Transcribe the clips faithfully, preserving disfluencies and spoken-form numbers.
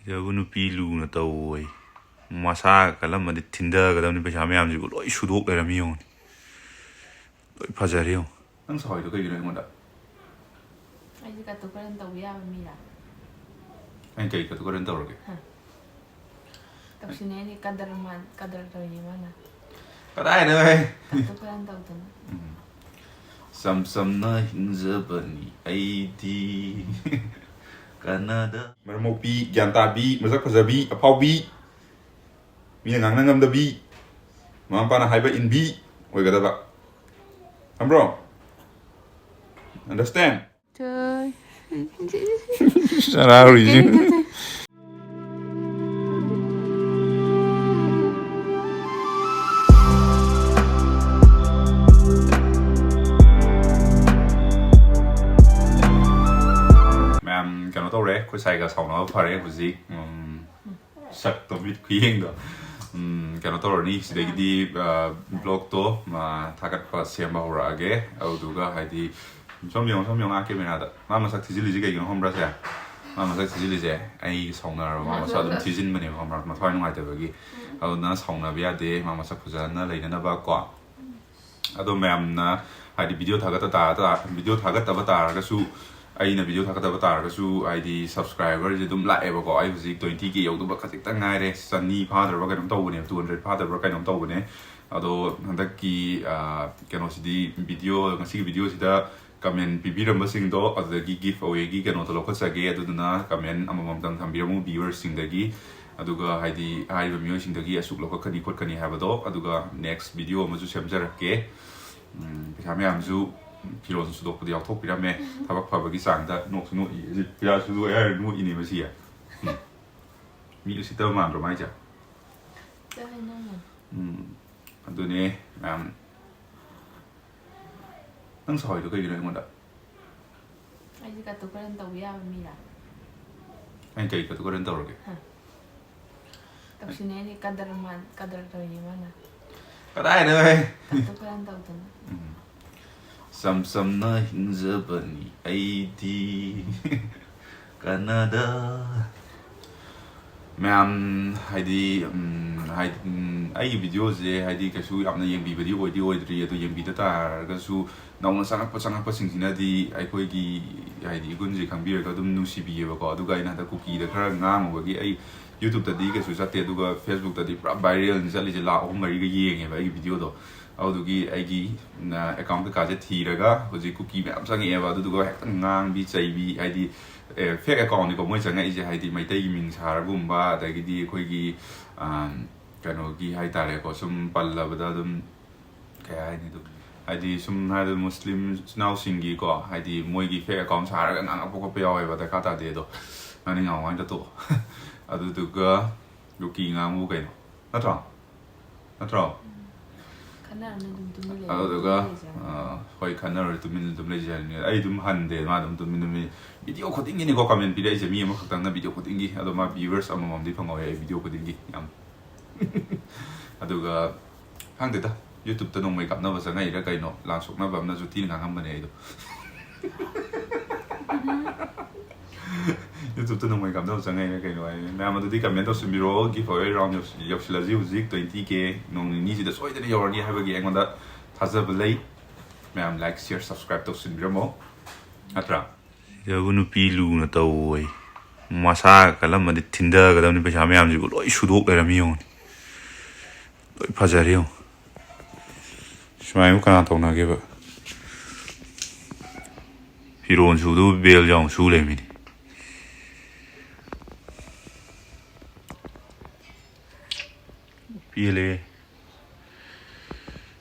ꯁꯤꯗꯕꯨ ꯅꯨꯄꯤ ꯂꯨꯅ ꯇꯧꯋꯣꯌꯦ꯫ ꯃꯁꯥ ꯀꯜꯂꯝꯃꯗꯤ ꯊꯤꯟꯊꯒꯗꯕꯅꯤ, ꯄꯩꯁꯥ ꯃꯌꯥꯝꯁꯤꯕꯨ ꯂꯣꯏ ꯁꯨꯗꯣꯛ ꯂꯩꯔꯝꯃꯤ ꯌꯦꯡꯉꯨꯅꯦ꯫ ꯂꯣꯏ ꯐꯖꯔꯦ ꯌꯦꯡꯉꯨ꯫ ꯅꯪ ꯁꯥꯎꯔꯤꯗꯣ ꯀꯩꯒꯤꯅꯣ ꯑꯩꯉꯣꯟꯗ? ꯑꯩꯁꯦ ꯀꯠꯇꯨ ꯀꯔꯟ ꯇꯧꯕ ꯌꯥꯕ ꯃꯤꯔꯥ? ꯑꯩꯅ ꯀꯩ ꯀꯠꯇꯨ ꯀꯔꯟ ꯇꯧꯔꯒꯦ? ꯍꯥ꯫ ꯇꯧꯁꯤꯟꯅꯩꯅꯦ, ꯀꯗꯔ ꯃꯥꯟ-, ꯀꯗꯔ ꯇꯧꯔꯤꯅꯦ ꯃꯥꯅ꯫ ꯀꯗꯥꯏꯅꯣꯍꯦ? ꯀꯠꯇꯨ ꯀꯔꯟ ꯇꯧꯗꯅ꯫ ꯎꯝ꯫ ꯆꯝ ꯆꯝꯅ ꯍꯤꯡꯖꯕꯅꯤ ꯑꯩꯗꯤ꯫ ꯀꯅꯥꯗ꯫ ꯃꯔꯝ ꯃꯣꯛꯄꯤ, ꯒ꯭ꯌꯥꯟ ꯇꯥꯕꯤ, ꯃꯁꯛ ꯐꯖꯕꯤ, ꯑꯐꯥꯎꯕꯤ, ꯃꯤꯅ ꯉꯥꯡꯅ ꯉꯝꯗꯕꯤ, ꯃꯃꯥ ꯃꯄꯥꯅ ꯍꯥꯏꯕ ꯏꯟꯕꯤ ꯑꯣꯏꯒꯗꯕ꯫ ꯈꯪꯕ꯭ꯔꯣ? Understand? ꯍꯔꯥꯎꯔꯤꯁꯤ꯫ ꯃꯌꯥꯝ ꯀꯩꯅꯣ ꯇꯧꯔꯦ, ꯑꯩꯈꯣꯏ ꯁꯥꯏꯒ ꯁꯥꯎꯅꯕ ꯐꯔꯦ ꯍꯧꯖꯤꯛ꯫ ꯎꯝ, ꯁꯛꯇꯣ, ꯃꯤꯠ ꯈꯨꯌꯦꯡꯗꯣ꯫ ꯎꯝ, ꯀꯩꯅꯣ ꯇꯧꯔꯅꯤ, ꯁꯤꯗꯒꯤꯗꯤ, ꯑ, vlogꯇꯣ, ꯃꯥ, ꯊꯥꯒꯠꯄ ꯁꯦꯝꯕ ꯍꯧꯔꯛꯑꯒꯦ꯫ ꯑꯗꯨꯗꯨꯒ ꯍꯥꯏꯗꯤ, ꯁꯣꯝ ꯌꯦꯡꯉꯣ, ꯁꯣꯝ ꯌꯦꯡꯉꯣ, ꯑꯥ cameraꯗ꯫ ꯃꯥ ꯃꯁꯛ ꯊꯤꯖꯤꯜꯂꯤꯁꯦ ꯀꯩꯒꯤꯅꯣ ꯈꯪꯕ꯭ꯔꯥ ꯁꯦ? ꯃꯥ ꯃꯁꯛ ꯊꯤꯖꯤꯜꯂꯤꯁꯦ ꯑꯩ ꯁꯥꯎꯅꯔꯕ, ꯃꯥ ꯃꯁꯛ ꯑꯗꯨꯝ ꯊꯤꯖꯤꯟꯕꯅꯦꯕ, ꯈꯪꯕ꯭ꯔꯥ? ꯃꯊ꯭ꯋꯥꯏ ꯅꯨꯡꯉꯥꯏꯇꯕꯒꯤ꯫ ꯑꯗꯨꯅ ꯁꯥꯎꯅꯕ ꯌꯥꯗꯦ, ꯃꯥ ꯃꯁꯛ ꯐꯖꯅ ꯂꯩꯅꯅꯕ ꯀꯣ꯫ ꯑꯗꯣ ꯃꯌꯥꯝꯅ ꯍꯥꯏꯗꯤ video ꯊꯥꯒꯠꯇ ꯇꯥꯔ-, ꯇꯥ-, video ꯊꯥꯒꯠꯇꯕ ꯇꯥꯔꯒꯁꯨ, ꯑꯩꯅ video ꯊꯥꯒꯠꯇꯕ ꯇꯥꯔꯒꯁꯨ, ꯍꯥꯏꯗꯤ subscriberꯁꯦ ꯑꯗꯨꯝ ꯂꯥꯛꯑꯦꯕꯀꯣ꯫ ꯑꯩ ꯍꯧꯖꯤꯛ twenty K ꯌꯧꯗꯧꯕ ꯈꯖꯤꯛꯇꯪ ꯉꯥꯏꯔꯦ, ꯆꯅꯤ ꯐꯥꯗ꯭ꯔꯕ ꯀꯩꯅꯣꯝ ꯇꯧꯕꯅꯦ, two hundred ꯐꯥꯗ꯭ꯔꯕ ꯀꯩꯅꯣꯝ ꯇꯧꯕꯅꯦ꯫ ꯑꯗꯣ ꯍꯟꯗꯛꯀꯤ, ꯑ, ꯀꯩꯅꯣꯁꯤꯗꯤ, video, ꯉꯁꯤꯒꯤ videoꯁꯤꯗ comment ꯄꯤꯕꯤꯔꯝꯕꯁꯤꯡꯗꯣ ꯑꯗꯨꯗꯒꯤ giveawayꯒꯤ ꯀꯩꯅꯣꯗꯣ ꯂꯧꯈꯠꯆꯒꯦ꯫ ꯑꯗꯨꯗꯨꯅ comment ꯑꯃꯃꯝꯇꯪ ꯊꯝꯕꯤꯔꯝꯃꯨ viewerꯁꯤꯡꯗꯒꯤ꯫ ꯑꯗꯨꯒ ꯍꯥꯏꯗꯤ ꯍꯥꯏꯔꯤꯕ ꯃꯤꯑꯣꯏꯁꯤꯡꯗꯒꯤ ꯑꯁꯨꯛ ꯂꯧꯈꯠꯀꯅꯤ ꯈꯣꯠꯀꯅꯤ ꯍꯥꯏꯕꯗꯣ꯫ ꯑꯗꯨꯒ next video ꯑꯃꯁꯨ ꯁꯦꯝꯖꯔꯛꯀꯦ꯫ ꯎꯝ, ꯄꯩꯁꯥ ꯃꯌꯥꯝꯁꯨ ꯐꯤꯔꯣꯜ ꯁꯨꯗꯣꯛꯄꯗ ꯌꯥꯎꯊꯣꯛꯄꯤꯔꯝꯃꯦ꯫ ꯊꯕꯛ ꯐꯕꯒꯤ ꯆꯥꯡꯗ ꯅꯣꯛꯁꯨ ꯅꯣꯛꯏ꯫ ꯄꯩꯁꯥ ꯁꯨꯗꯣꯛꯑꯦ ꯍꯥꯏꯔ ꯅꯣꯛꯏꯅꯦ ꯃꯁꯤ꯫ ꯎꯝ꯫ ꯃꯤ ꯎꯁꯤꯠꯇꯕ ꯃꯥꯟꯗ꯭ꯔꯣ ꯃꯥꯏꯁꯦ? ꯆꯠꯂꯣ ꯅꯪ꯫ ꯎꯝ, ꯑꯗꯨꯅꯦ ꯃꯌꯥꯝ꯫ ꯅꯪ ꯁꯥꯎꯔꯤꯗꯣ ꯀꯩꯒꯤꯅꯣ ꯑꯩꯉꯣꯟꯗ? ꯑꯩꯁꯦ ꯀꯠꯇꯨ ꯀꯔꯟ ꯇꯧꯕ ꯌꯥꯕ ꯃꯤꯔꯥ? ꯑꯩꯅ ꯀꯩ ꯀꯠꯇꯨ ꯀꯔꯟ ꯇꯧꯔꯒꯦ? ꯍꯥ꯫ ꯇꯧꯁꯤꯟꯅꯩꯅꯦ, ꯀꯗꯔ ꯃꯥꯟ-, ꯀꯗꯔ ꯇꯧꯔꯤꯅꯦ ꯃꯥꯅ꯫ ꯀꯗꯥꯏꯅꯣꯍꯦ? ꯀꯠꯇꯨ ꯀꯔꯟ ꯇꯧꯗꯅ꯫ ꯎꯝ꯫ ꯆꯝ ꯆꯝꯅ ꯍꯤꯡꯖꯕꯅꯤ ꯑꯩꯗꯤ꯫ ꯀꯅꯥꯗ꯫ ꯃꯌꯥꯝ, ꯍꯥꯏꯗꯤ, ꯎꯝ, ꯍꯥꯏꯗꯤ, ꯎꯝ, ꯑꯩꯒꯤ videoꯁꯦ, ꯍꯥꯏꯗꯤ, ꯀꯩꯁꯨ ꯌꯥꯝꯅ ꯌꯦꯡꯕꯤꯕꯗꯤ ꯑꯣꯏꯗꯤ ꯑꯣꯏꯗ꯭ꯔꯤ, ꯑꯗꯣ ꯌꯦꯡꯕꯤꯗ ꯇꯥꯔꯒꯁꯨ ꯅꯧꯅ ꯆꯪꯉꯛꯄ ꯆꯪꯉꯛꯄꯁꯤꯡꯁꯤꯅꯗꯤ ꯑꯩꯈꯣꯏꯒꯤ, ꯍꯥꯏꯗꯤ, ꯏꯒꯨꯟꯁꯦ ꯈꯪꯕꯤꯔꯒ ꯑꯗꯨꯝ ꯅꯨꯡꯁꯤꯕꯤꯌꯦꯕꯀꯣ꯫ ꯑꯗꯨꯒ ꯑꯩꯅ ꯍꯟꯗꯛ ꯀꯨꯀꯤꯗ ꯈꯔ ꯉꯥꯡꯉꯨꯕꯒꯤ ꯑꯩ YouTubeꯇꯗꯤ ꯀꯩꯁꯨ ꯆꯠꯇꯦ, ꯑꯗꯨꯒ Facebookꯇꯗꯤ ꯄꯨꯔꯥ viralꯅꯤ ꯆꯠꯂꯤꯁꯦ, ꯂꯥꯛ ꯑꯍꯨꯝ ꯃꯔꯤꯒ ꯌꯦꯡꯉꯦꯕ ꯑꯩꯒꯤ videoꯗꯣ꯫ ꯑꯗꯨꯗꯨꯒꯤ ꯑꯩꯒꯤ, ꯎꯝ, account ꯀꯩꯀꯥꯁꯦ ꯊꯤꯔꯒ ꯍꯧꯖꯤꯛ ꯀꯨꯀꯤ ꯃꯌꯥꯝ ꯆꯪꯉꯛꯑꯦꯕ, ꯑꯗꯨꯗꯨꯒ ꯍꯦꯛꯇ ꯉꯥꯡꯕꯤ ꯆꯩꯕꯤ, ꯍꯥꯏꯗꯤ, ꯑꯦ, fake accountꯅꯤꯀꯣ ꯃꯣꯏ ꯆꯪꯉꯛꯏꯁꯦ, ꯍꯥꯏꯗꯤ ꯃꯩꯇꯩꯒꯤ ꯃꯤꯡ ꯁꯥꯔꯒꯨꯝꯕ, ꯑꯗꯒꯤꯗꯤ ꯑꯩꯈꯣꯏꯒꯤ, ꯑꯝ, ꯀꯩꯅꯣꯒꯤ ꯍꯥꯏꯇꯥꯔꯦꯀꯣ, ꯁꯨꯝ ꯄꯜꯂꯕꯗ ꯑꯗꯨꯝ, ꯀꯩ ꯍꯥꯏꯅꯤ, ꯑꯗꯨꯝ, ꯍꯥꯏꯗꯤ, ꯁꯨꯝ ꯍꯥꯏꯔꯕꯗ ꯃꯨꯁꯂꯤꯝ ꯏꯆꯤꯟ ꯏꯅꯥꯎꯁꯤꯡꯒꯤꯀꯣ, ꯍꯥꯏꯗꯤ ꯃꯣꯏꯒꯤ fake account ꯁꯥꯔꯒ ꯉꯥꯡꯉꯛꯄ ꯈꯣꯠꯄ ꯌꯥꯎꯋꯦꯕ, ꯗꯔꯀꯥꯔ ꯇꯥꯗꯦ ꯑꯗꯣ, ꯉꯥꯡꯅꯤꯡ ꯉꯥꯡꯉꯣ ꯍꯥꯏꯅ ꯇꯣꯛꯑꯣ꯫ ꯑꯗꯨꯗꯨꯒ ꯀꯨꯀꯤ ꯉꯥꯡꯕꯨ ꯀꯩꯅꯣ, ꯅꯠꯇ꯭ꯔꯣ? ꯅꯠꯇ꯭ꯔꯣ? ꯈꯟꯅꯔꯅꯨ, ꯑꯗꯨꯝ ꯇꯨꯃꯤꯟ ꯂꯩꯌꯨ, ꯑꯗꯨꯗꯨꯒ, ꯇꯨꯃꯤꯟ ꯂꯩꯖꯔꯣ꯫ ꯑ, ꯍꯣꯏ, ꯈꯟꯅꯔꯣꯏ, ꯇꯨꯃꯤꯟ ꯑꯗꯨꯝ ꯂꯩꯖꯔꯅꯤ꯫ ꯑꯩ ꯑꯗꯨꯝ ꯍꯟꯗꯦ, ꯃꯥ ꯑꯗꯨꯝ ꯇꯨꯃꯤꯟ ꯇꯨꯃꯤꯟ꯫ Video ꯈꯨꯗꯤꯡꯒꯤꯅꯤꯀꯣ comment ꯄꯤꯔꯛꯏꯁꯦ, ꯃꯤ ꯑꯃꯈꯛꯇꯪꯅ video ꯈꯨꯗꯤꯡꯒꯤ꯫ ꯑꯗꯣ ꯃꯥ viewers ꯑꯃꯃꯝꯗꯤ ꯐꯪꯍꯧꯋꯦ ꯑꯩ video ꯈꯨꯗꯤꯡꯒꯤ ꯌꯥꯝ꯫ ꯑꯗꯨꯒ ꯈꯪꯗꯦꯗ, YouTubeꯇ ꯅꯣꯡꯃꯩ ꯀꯥꯞꯅꯕ ꯆꯪꯉꯛꯏꯔꯥ ꯀꯩꯅꯣ, ꯂꯥꯟ ꯁꯣꯛꯅꯕ ꯑꯃꯅꯁꯨ ꯊꯤꯅ ꯉꯥꯡꯉꯝꯕꯅꯦ ꯑꯩꯗꯣ꯫ YouTubeꯇ ꯅꯣꯡꯃꯩ ꯀꯥꯞꯅꯕ ꯆꯪꯉꯛꯏꯔꯥ ꯀꯩꯅꯣ ꯍꯥꯏ꯫ ꯃꯌꯥꯝ ꯑꯗꯨꯗꯤ comment ꯇꯧꯁꯤꯟꯕꯤꯔꯛꯑꯣ꯫ Giveaway round ꯌꯧꯁꯤ-, ꯌꯧꯁꯤꯜꯂꯁꯤ ꯍꯧꯖꯤꯛ twenty K꯫ ꯅꯣꯡ ꯅꯤꯅꯤꯁꯤꯗ ꯁꯣꯏꯗꯅ ꯌꯧꯔꯅꯤ ꯍꯥꯏꯕꯒꯤ ꯑꯩꯉꯣꯟꯗ ꯊꯥꯖꯕ ꯂꯩ꯫ ꯃꯌꯥꯝ like, share, subscribe ꯇꯧꯁꯤꯟꯕꯤꯔꯝꯃꯣ꯫ ꯅꯠꯇ꯭ꯔꯥ? ꯁꯤꯗꯕꯨ ꯅꯨꯄꯤ ꯂꯨꯅ ꯇꯧꯋꯣꯌꯦ꯫ ꯃꯁꯥ ꯀꯜꯂꯝꯃꯗꯤ ꯊꯤꯟꯊꯒꯗꯕꯅꯤ, ꯄꯩꯁꯥ ꯃꯌꯥꯝꯁꯤꯕꯨ ꯂꯣꯏ ꯁꯨꯗꯣꯛ ꯂꯩꯔꯝꯃꯤ ꯌꯦꯡꯉꯨꯅꯦ꯫ ꯂꯣꯏ ꯐꯖꯔꯦ ꯌꯦꯡꯉꯨ꯫ ꯁꯨꯃꯥꯏꯅꯕꯨ ꯀꯅꯥ ꯇꯧꯅꯒꯦꯕ? ꯐꯤꯔꯣꯟ ꯁꯨꯗꯕꯨ belt ꯌꯥꯎꯅ ꯁꯨ ꯂꯩꯔꯝꯃꯤꯅꯦ꯫ ꯄꯦꯜꯂꯦ꯫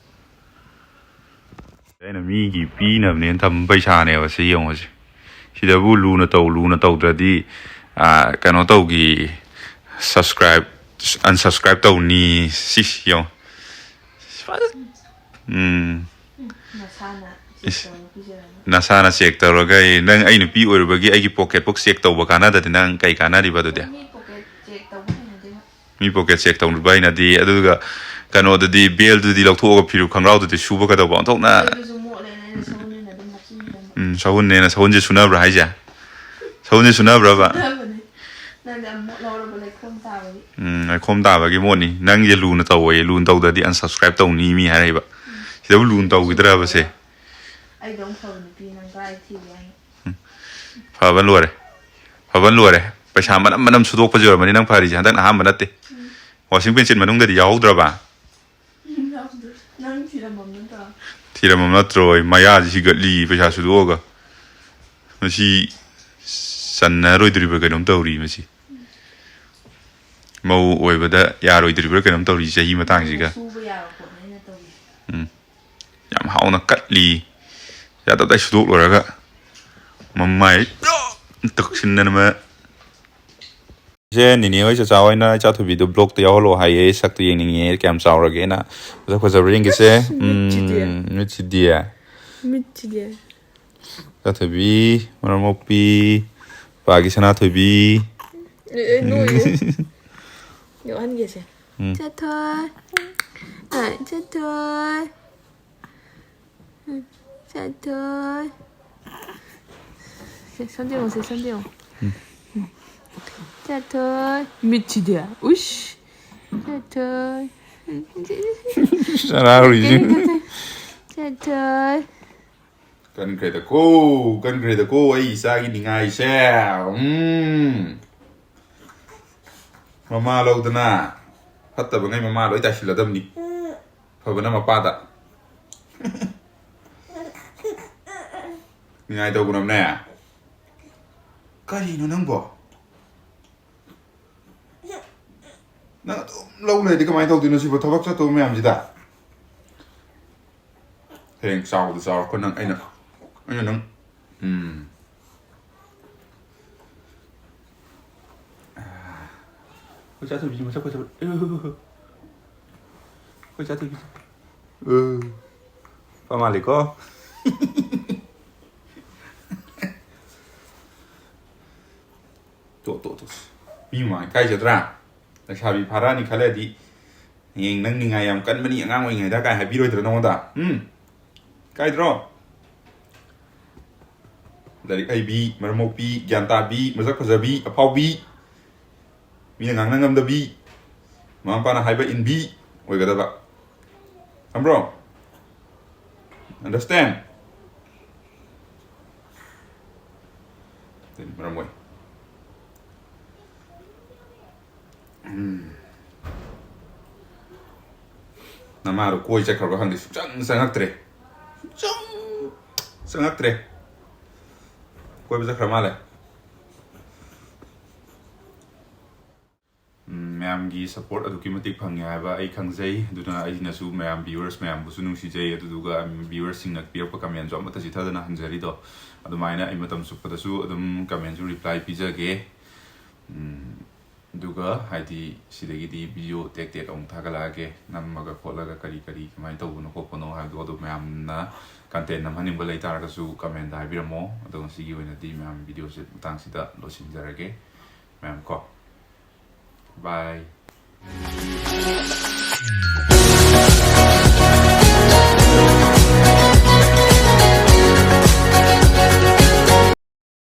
ꯑꯩꯅ ꯃꯤꯒꯤ ꯄꯤꯅꯕꯅꯦꯅ ꯊꯝꯕ ꯄꯩꯁꯥꯅꯦꯕ ꯁꯤ, ꯌꯦꯡꯉꯣꯁꯦ꯫ ꯁꯤꯗꯕꯨ ꯂꯨꯅ ꯇꯧ, ꯂꯨꯅ ꯇꯧꯗ꯭ꯔꯗꯤ, ꯑꯥ, ꯀꯩꯅꯣ ꯇꯧꯈꯤ, subscribe, unsubscribe ꯇꯧꯅꯤ꯫ ꯁꯤ ꯌꯦꯡꯉꯣ꯫ ꯎꯝ꯫ ꯅꯁꯥꯅ check ꯏꯁ, ꯇꯧꯔꯒ ꯄꯤꯖꯔꯒ꯫ ꯅꯁꯥꯅ check ꯇꯧꯔꯒ ꯑꯩ, ꯅꯪ ꯑꯩ ꯅꯨꯄꯤ ꯑꯣꯏꯔꯨꯕꯒꯤ ꯑꯩꯒꯤ pocket book check ꯇꯧꯕ ꯀꯥꯟꯅꯗꯗꯤ ꯅꯪ ꯀꯩ ꯀꯥꯟꯅꯔꯤꯕ ꯑꯗꯨꯗꯤ? ꯃꯤ pocket check ꯇꯧꯕ ꯍꯩꯅꯗꯦꯕ꯫ ꯃꯤ pocket check ꯇꯧꯅꯕ ꯍꯩꯅꯗꯦ꯫ ꯑꯗꯨꯒ ꯀꯩꯅꯣꯗꯨꯗꯤ, beltꯗꯨꯗꯤ ꯂꯧꯊꯣꯛꯑꯒ ꯐꯤꯔꯨꯛ ꯈꯣꯡꯒ꯭ꯔꯥꯎꯗꯨꯗꯤ ꯁꯨꯕ ꯀꯩꯗꯧꯕ? ꯑꯣꯟꯊꯣꯛꯅ꯫ ꯑꯗꯨꯁꯨ ꯃꯣꯠꯂꯦꯅ ꯑꯩꯅ ꯁꯎꯟ ꯑꯣꯏꯅ ꯑꯗꯨꯝ ꯍꯥꯞꯆꯤꯟꯕꯤꯔꯝꯕ꯫ ꯎꯝ, ꯁꯎꯟꯅꯦꯅ꯫ ꯁꯎꯟꯁꯦ ꯁꯨꯅꯕ꯭ꯔꯥ ꯍꯥꯏꯁꯦ? ꯁꯎꯟꯁꯦ ꯁꯨꯅꯕ꯭ꯔꯕ? ꯁꯨꯅꯕꯅꯦ꯫ ꯅꯪꯗꯤ ꯑꯃꯨꯛ ꯂꯧꯔꯕ ꯂꯩꯈꯣꯝ ꯇꯥꯕꯒꯤ? ꯎꯝ, ꯂꯩꯈꯣꯝ ꯇꯥꯕꯒꯤ ꯃꯣꯠꯅꯤ꯫ ꯅꯪꯁꯦ ꯂꯨꯅ ꯇꯧꯋꯦ, ꯂꯨꯅ ꯇꯧꯗ꯭ꯔꯗꯤ unsubscribe ꯇꯧꯅꯤ ꯃꯤ ꯍꯥꯏꯔꯛꯏꯕ꯫ ꯁꯤꯗꯕꯨ ꯂꯨꯅ ꯇꯧꯈꯤꯗ꯭ꯔꯕꯁꯦ? ꯑꯩꯗꯧ ꯐꯕ ꯅꯨꯄꯤ ꯅꯪ ꯀꯗꯥꯏ ꯊꯤꯕ ꯌꯥꯏꯅꯣ? ꯐꯕ ꯂꯣꯏꯔꯦ꯫ ꯐꯕ ꯂꯣꯏꯔꯦ꯫ ꯄꯩꯁꯥ ꯃꯅꯝ ꯃꯅꯝ ꯁꯨꯗꯣꯛꯄꯁꯤ ꯑꯣꯏꯔꯝꯃꯅꯤ ꯅꯪ ꯐꯔꯤꯁꯦ꯫ ꯍꯟꯗꯛꯅ ꯑꯍꯥꯟꯕ ꯅꯠꯇꯦ꯫ Washing machine ꯃꯅꯨꯡꯗꯗꯤ ꯌꯥꯎꯍꯧꯗ꯭ꯔꯕ? ꯅꯪ ꯊꯤꯔꯝꯃꯝ ꯅꯠꯇ꯭ꯔꯣ? ꯊꯤꯔꯝꯃꯝ ꯅꯠꯇ꯭ꯔꯣ? ꯑꯩ ꯃꯌꯥꯁꯤ ꯍꯤꯒꯠꯂꯤ ꯄꯩꯁꯥ ꯁꯨꯗꯣꯛꯑꯒ꯫ ꯃꯁꯤ ꯆꯟꯅꯔꯣꯏꯗꯣꯔꯤꯕ꯭ꯔꯥ ꯀꯩꯅꯣꯝ ꯇꯧꯔꯤ ꯃꯁꯤ꯫ ꯃꯧ ꯑꯣꯏꯕꯗ ꯌꯥꯔꯣꯏꯗꯣꯔꯤꯕ꯭ꯔꯥ ꯀꯩꯅꯣꯝ ꯇꯧꯔꯤ ꯆꯍꯤ ꯃꯇꯥꯡꯁꯤꯒ꯫ ꯁꯨꯕ ꯌꯥꯕ ꯄꯣꯠꯅꯦ ꯑꯩꯅ ꯇꯧꯔꯤꯁꯦ꯫ ꯎꯝ꯫ ꯌꯥꯝ ꯍꯥꯎꯅ ꯀꯠꯂꯤ꯫ ꯌꯥꯗ ꯇꯥꯏ ꯁꯨꯗꯣꯛ ꯂꯣꯏꯔꯒ ꯃꯃꯥꯏ ꯇꯛꯁꯤꯟꯗꯅ ꯃ-, ꯁꯦ ꯅꯤꯅꯦ ꯍꯣꯏ ꯆꯆꯥ ꯍꯣꯏꯅ ꯏꯆꯥ ꯊꯣꯏꯕꯤꯗꯣ vlogꯇ ꯌꯥꯎꯍꯜꯂꯣ ꯍꯥꯏꯌꯦ, ꯁꯛꯇꯨ ꯌꯦꯡꯅꯤꯡꯉꯦ ꯀꯌꯥꯝ ꯆꯥꯎꯔꯒꯦꯅ꯫ ꯃꯁꯛ ꯐꯖꯕ꯭ꯔꯥ ꯌꯦꯡꯒꯦꯁꯦ꯫ ꯃꯤꯠꯁꯤꯗꯤ꯫ ꯎꯝ, ꯃꯤꯠꯁꯤꯗꯤ꯫ ꯃꯤꯠꯁꯤꯗꯤ꯫ ꯏꯆꯥ ꯊꯣꯏꯕꯤ, ꯃꯔꯝ ꯃꯣꯛꯄꯤ, ꯄꯥꯒꯤ ꯁꯅꯥ ꯊꯣꯏꯕꯤ꯫ ꯑꯦ, ꯑꯦ, ꯅꯣꯏꯌꯦ꯫ ꯌꯣꯛꯍꯟꯒꯦꯁꯦ꯫ ꯎꯝ꯫ ꯆꯠꯊꯣꯏ꯫ ꯑ, ꯆꯠꯊꯣꯏ꯫ ꯎꯝ, ꯆꯠꯊꯣꯏ꯫ ꯁꯦ, ꯁꯣꯝꯗ ꯌꯦꯡꯉꯣ, ꯁꯦ, ꯁꯣꯝꯗ ꯌꯦꯡꯉꯣ꯫ ꯎꯝ꯫ ꯆꯠꯊꯣꯏ꯫ ꯃꯤꯠꯁꯤꯗꯤ꯫ ꯎꯏꯁ꯫ ꯆꯠꯊꯣꯏ꯫ ꯍꯔꯥꯎꯔꯤꯁꯤ꯫ ꯆꯠꯊꯣꯏ꯫ ꯀꯟꯈ꯭ꯔꯦꯗꯀꯣ, ꯀꯟꯈ꯭ꯔꯦꯗꯀꯣ ꯑꯩ ꯏꯆꯥꯒꯤ ꯅꯤꯡꯉꯥꯏꯁꯦ꯫ ꯎꯝ꯫ ꯃꯃꯥ ꯂꯧꯗꯅ ꯐꯠꯇꯕꯉꯩ ꯃꯃꯥ ꯂꯣꯏ ꯇꯥꯏꯁꯤꯜꯂꯗꯕꯅꯤ꯫ ꯐꯕꯅ ꯃꯄꯥꯗ꯫ ꯅꯤꯡꯉꯥꯏ ꯇꯧꯒꯅꯨꯅꯦ꯫ ꯀꯔꯤꯅꯣ ꯅꯪꯕꯣ? ꯅꯪ ꯑꯗꯨꯝ ꯂꯧ ꯂꯩꯔꯗꯤ ꯀꯃꯥꯏꯅ ꯇꯧꯗꯣꯏꯅꯣ ꯁꯤꯕꯣ? ꯊꯕꯛ ꯆꯠꯇꯧꯕ ꯃꯌꯥꯝꯁꯤꯗ꯫ ꯍꯌꯦꯡ ꯆꯥꯎꯕꯗ ꯆꯥꯎꯔꯛꯄ ꯅꯪ ꯑꯩꯅ, ꯑꯩꯅ ꯅꯪ, ꯎꯝ꯫ ꯑꯩꯈꯣꯏ ꯆꯥ ꯊꯣꯏꯕꯤꯁꯤ ꯃꯁꯛ ꯐꯖꯕ꯫ ꯑꯩꯈꯣꯏ ꯆꯥ ꯊꯣꯏꯕꯤꯁꯤ꯫ ꯎ꯫ ꯄꯥ ꯃꯥꯜꯂꯤꯀꯣ꯫ ꯇꯣ, ꯇꯣ, ꯇꯣ꯫ ꯃꯤ ꯃꯃꯥꯡ ꯏꯀꯥꯏꯖꯗ꯭ꯔꯥ? ꯂꯩꯁꯥꯕꯤ ꯐꯥꯔꯛꯑꯅꯤ ꯈꯜꯂꯗꯤ ꯍꯌꯦꯡ ꯅꯪ ꯅꯤꯡꯉꯥꯏ ꯌꯥꯝ ꯀꯟꯕꯅꯤ ꯑꯉꯥꯡ ꯑꯣꯏꯔꯤꯉꯩꯗ ꯀꯥꯏ ꯍꯥꯏꯕꯤꯔꯣꯏꯗ꯭ꯔꯣ ꯅꯉꯣꯟꯗ? ꯎꯝ? ꯏꯀꯥꯏꯗ꯭ꯔꯣ? ꯂꯥꯏꯔꯤꯛ ꯍꯩꯕꯤ, ꯃꯔꯝ ꯃꯣꯛꯄꯤ, ꯒ꯭ꯌꯥꯟ ꯇꯥꯕꯤ, ꯃꯁꯛ ꯐꯖꯕꯤ, ꯑꯐꯥꯎꯕꯤ꯫ ꯃꯤꯅ ꯉꯥꯡꯅ ꯉꯝꯗꯕꯤ, ꯃꯃꯥ ꯃꯄꯥꯅ ꯍꯥꯏꯕ ꯏꯟꯕꯤ ꯑꯣꯏꯒꯗꯕ꯫ ꯈꯪꯕ꯭ꯔꯣ? Understand? ꯑꯗꯨꯅꯤ ꯃꯔꯝ ꯑꯣꯏ꯫ ꯎꯝ꯫ ꯅꯃꯥꯗꯣ ꯀꯣꯏ ꯆꯠꯈ꯭ꯔꯕ ꯈꯪꯗꯦ, ꯁꯨꯡꯆꯪ ꯆꯪꯉꯛꯇ꯭ꯔꯦ꯫ ꯁꯨꯡꯆꯪ ꯆꯪꯉꯛꯇ꯭ꯔꯦ꯫ ꯀꯣꯏꯕ ꯆꯠꯈ꯭ꯔ ꯃꯥꯜꯂꯦ꯫ ꯎꯝ, ꯃꯌꯥꯝꯒꯤ support ꯑꯗꯨꯛꯀꯤ ꯃꯇꯤꯛ ꯐꯪꯉꯦ ꯍꯥꯏꯕ ꯑꯩ ꯈꯪꯖꯩ꯫ ꯑꯗꯨꯅ ꯑꯩꯅꯁꯨ ꯃꯌꯥꯝ viewers ꯃꯌꯥꯝꯕꯨꯁꯨ ꯅꯨꯡꯁꯤꯖꯩ꯫ ꯑꯗꯨꯗꯨꯒ viewersꯁꯤꯡꯅ ꯄꯤꯔꯛꯄ commentꯁꯨ ꯑꯃꯠꯇ ꯆꯤꯊꯗꯅ ꯍꯟꯖꯔꯤꯗꯣ, ꯑꯗꯨꯃꯥꯏꯅ ꯑꯩ ꯃꯇꯝ ꯆꯨꯞꯄꯗꯁꯨ ꯑꯗꯨꯝ commentꯁꯨ reply ꯄꯤꯖꯒꯦ꯫ ꯎꯝ, ꯑꯗꯨꯒ ꯍꯥꯏꯗꯤ ꯁꯤꯗꯒꯤꯗꯤ video ꯇꯦꯛ ꯇꯦꯛ ꯑꯃꯨꯛ ꯊꯥꯒꯠꯂꯛꯑꯒꯦ, ꯅꯝꯃꯒ ꯈꯣꯠꯂꯒ ꯀꯔꯤ ꯀꯔꯤ ꯀꯃꯥꯏꯅ ꯇꯧꯕꯅꯣ ꯈꯣꯠꯄꯅꯣ ꯍꯥꯏꯕꯗꯣ꯫ ꯑꯗꯨ ꯃꯌꯥꯝꯅ content ꯅꯝꯍꯟꯅꯤꯡꯕ ꯂꯩꯇꯥꯔꯒꯁꯨ commentꯇ ꯍꯥꯏꯕꯤꯔꯝꯃꯣ꯫ ꯑꯗꯣ ꯉꯁꯤꯒꯤ ꯑꯣꯏꯅꯗꯤ ꯃꯌꯥꯝ videoꯁꯦ ꯃꯇꯥꯡꯁꯤꯗ ꯂꯣꯏꯁꯤꯟꯖꯔꯒꯦ ꯃꯌꯥꯝ ꯀꯣ꯫ Bye.